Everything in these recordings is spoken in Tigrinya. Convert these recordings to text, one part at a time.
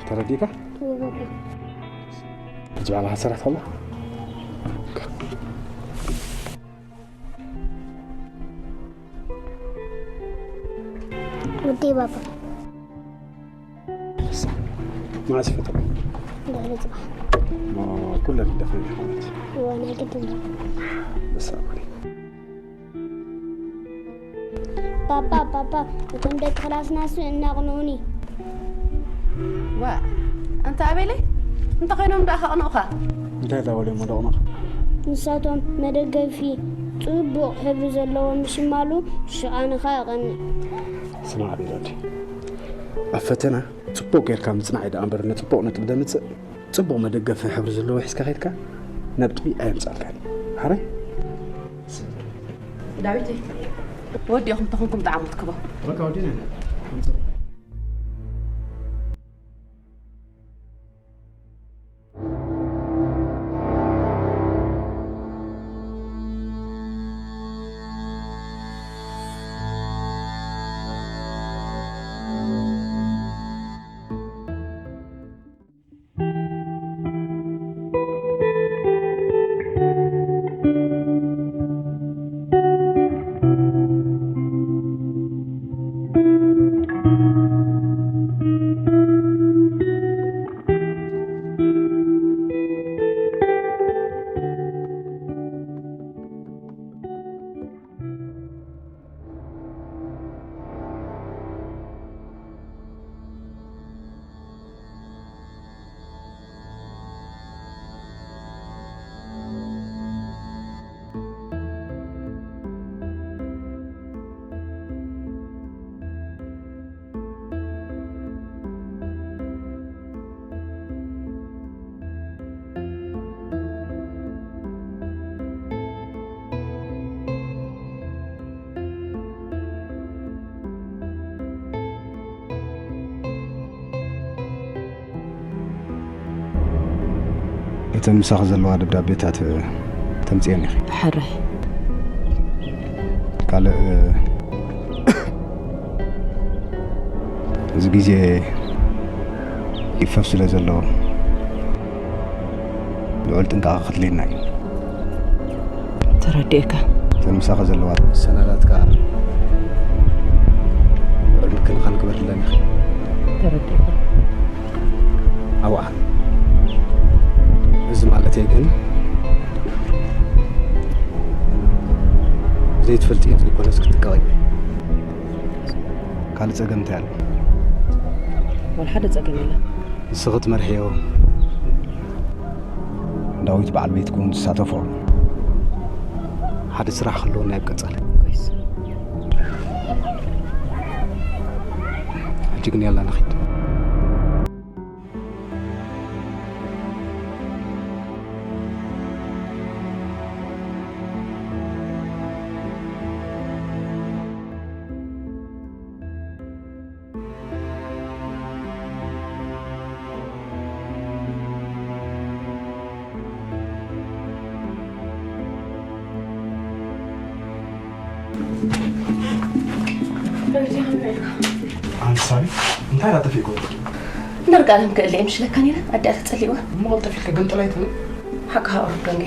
ተረዲእካ? ሕጂ ባዕልኻ ሰራሕ ትኽእላ? ውዴ ባባ። መዓስ ይፈጥሩ? ድሕሪ ጽባሕ። ኩለን ይደኽም ይኾነት። እዋ ናይ ግድን። በሳቁሪ። ባባ ባባ፣ እቶም ደቂ ክላስናስ እናቕንኡኒ። ዋ፣ ኣንታ ኣቤለይ፣ እንታይ ኮይኖም ደኣ ከቕንኡኻ? እንታይ ዳበሉ እሞ ደቕኑኻ? ንሳቶም መደገፊ ጽቡቕ ሕብሪ ዘለዎ ምሽማሉ ሽቓንኻ እቐንእ። ስማዕ ኣቤል ወዲ፣ ኣብ ፈተና ጽቡቕ ጌርካ ምጽናዕ እዩ ደኣ እምበር ንጽቡቕ ነጥቢ ደምጽእ ጽቡቕ መደገፊ ሕብሪ ዘለዎ ሒዝካ ከይድካ ነጥቢ ኣየምጻልካን። ሓራይ? ዳዊተይ፣ ወዲኹም ተኹንኩም ጣዕሙ ትክቦ። በቃ ወዲና ኢና። እተን ምሳኺ ዘለዋ ደብዳቤታት ተምጽኤን ኢኺ። ሕራይ። ካልእ፣ እዚ ግዜ ይፈፍ ስለ ዘሎ፣ ልዑል ጥንቃቐ ከድልየና እዩ። ተረዲኤካ። እተን ምሳኻ ዘለዋ ሰነዳት ከኣ ልዑል ምክንኻን ግበርለን ኢኺ። ተረዲኤካ። ኣዋዓ። እዚ ማለተይ ግን ዘይትፈልጥዮ ዘይኮነስ ክትጠቐሚ። ካልእ ጸገም እንታይ ኣሎ? ዋላ ሓደ ጸገም የለን። ንስኺ ትመርሕዮ፣ ዳዊት በዓል ቤትኪ እውን ዝሳተፎ ሓደ ስራሕ ክህልወና እዩ ኣብ ቀጻሊ። ኮይስ። ሕጂ ግን ያላ ንኺድ። ኣንቲ ሳሚ እንታይ ዳ ጠፊእኩ? እንዳርቃለም ክእለ ምሽለካ ነይረ ኣዲኣ ተጸሊዋ። እሞ ቀልጠፍ ኢልካ ገምጠል ኣይትብሊ? ሓቅኻ ቁሩብ ደንገ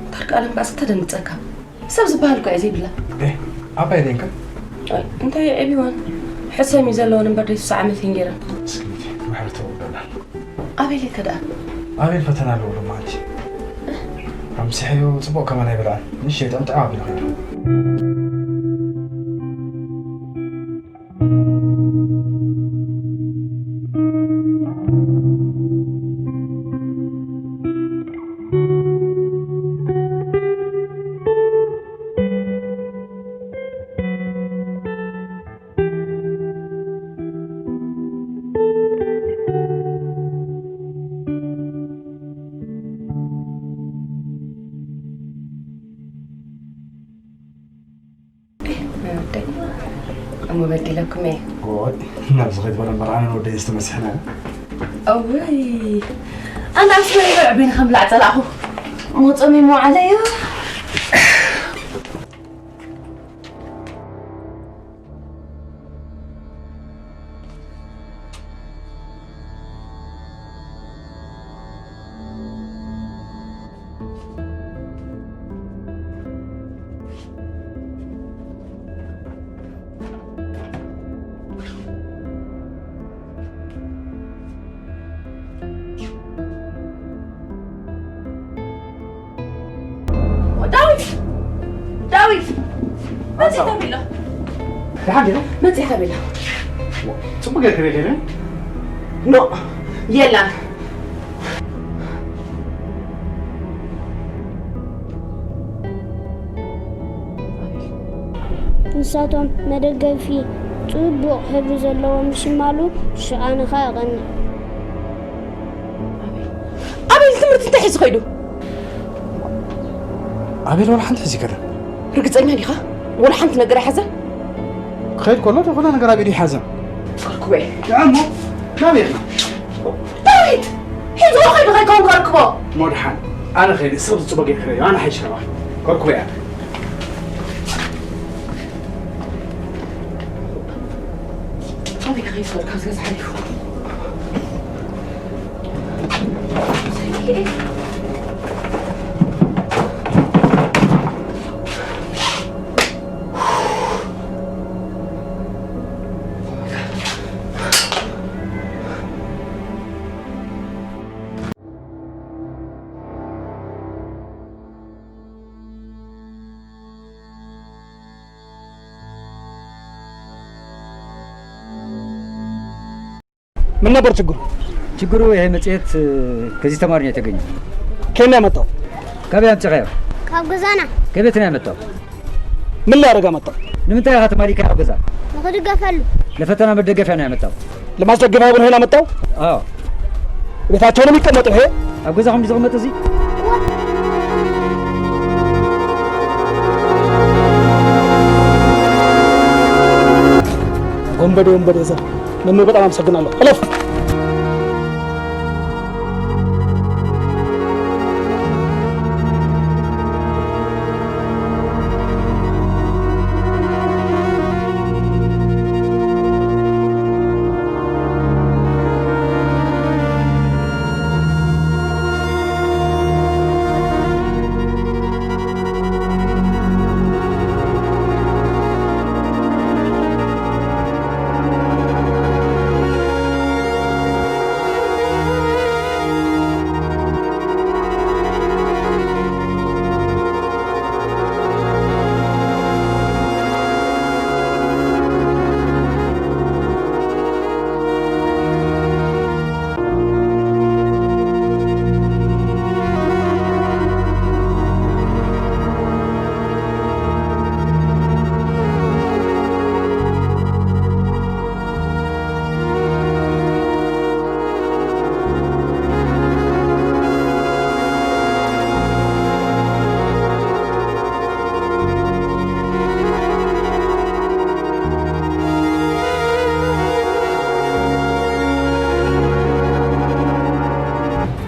እንዳርቃለም ከኣስ ክተደንግጸካ ሰብ ዝበሃል እኮ እየ ዘይብላ። ኣባይ ደንከ? እንታይ ኤቢዋን ሕሰም እዩ ዘለዎን እምበር ደይ ስሳ ዓመት ይንጌራ። ስክሚቲ ምሕረት ተወርደላ። ኣቤል ከ ደኣ? ኣቤል ፈተና ኣለዎ ሎማዓንቲ። ኣምስሐዮ ጽቡቕ ከማን ኣይበልዓን። ንእሽተይ ጥዕምጥዕም ኣቢሉ ኸይዱ። እሞ በዲለኩም እየ። ናብዚ ከይትበረ እምበር ኣነ ንወደይ ዝተመሲሕና። እውይ ኣነ ኣብ ስመይ በዕቢን ከም ብላዕ ጸላእኹ ሞጾም ይመዓለዮ። መጽያ ታቤላ። ደሓን ዲኻ? መጽያ ታቤላ። ጽቡቅ ጌርካ ሪኢኻ ዲኻ? ኖ፣ የላን። ንሳቶም መደገፊ ጽቡቕ ሕብሪ ዘለዎ ምሽማሉ ሽኣንኻ የቐንእ። ኣቤል ትምህርቲ እንታይ ሒዙ ኸይዱ? ኣቤል ዋላ ሓንቲ ሒዙ ይከደ። ርግጸኛ ዲኻ? ዋላ ሓንቲ ነገር ኣይሓዘን? ክኸይድ ከሎ ዝኾነ ነገር ኣብ ኢዱ ይሓዘ። ከርክቦ እየ። ንዕሞ ናበይ ኢኽና? ዳዊት! ሒዝዎ ኸይዱ ኸይከውን ከርክቦ። ሞድሓን፣ ኣነ ኸይደ፣ ሰብ ዝጽበ ጌርክለዮ፣ ኣነ ሓይሽ ከባ። ከርክቦ እያ። ኣበይ ክኸይድ ኸይዱ? ካብዚ ገዛ ሓሊፉ። ምን ነበር ችግሩ? ችግሩ ይሄ መጽሔት ከዚህ ተማሪ ነው የተገኘው። ከየት ነው ያመጣው? ከቤት አምጥቼ ነው። ካብ ገዛና። ከቤት ነው ያመጣው። ምን ሊያደርግ አመጣው? ንምንታይ ኢኻ ተማሪ ካብ ገዛ? ንኽድገፈሉ። ለፈተና መደገፊያ ነው ያመጣው። ለማስደገፊያ ብሎ ይሄን አመጣው? አዎ። ቤታቸው ነው የሚቀመጠው ይሄ? ኣብ ገዛኹም ዝቕመጥ እዚ? ወንበዴ፣ ወንበዴ እዛ። መምህር በጣም አመሰግናለሁ። እለፍ።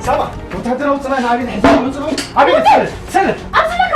ሳባ፣ ወታደራዊ ጽላል ኣበይ ሒዙ መጽኡ? ኣበይ? ሰለፍ፣ ሰለፍ። ኣብዚ ኣለካ።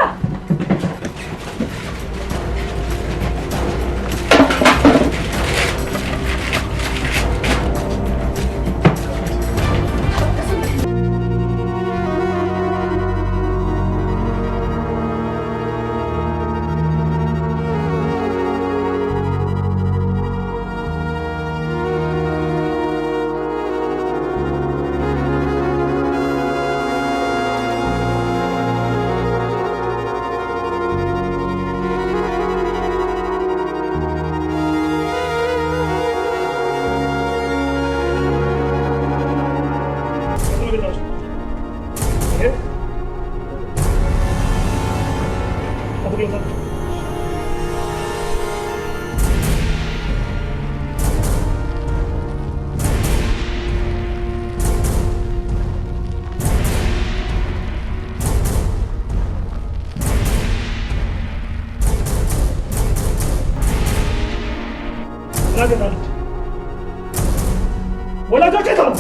ወላጆች የት አሉ?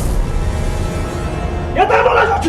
የት አሉ ወላጆች?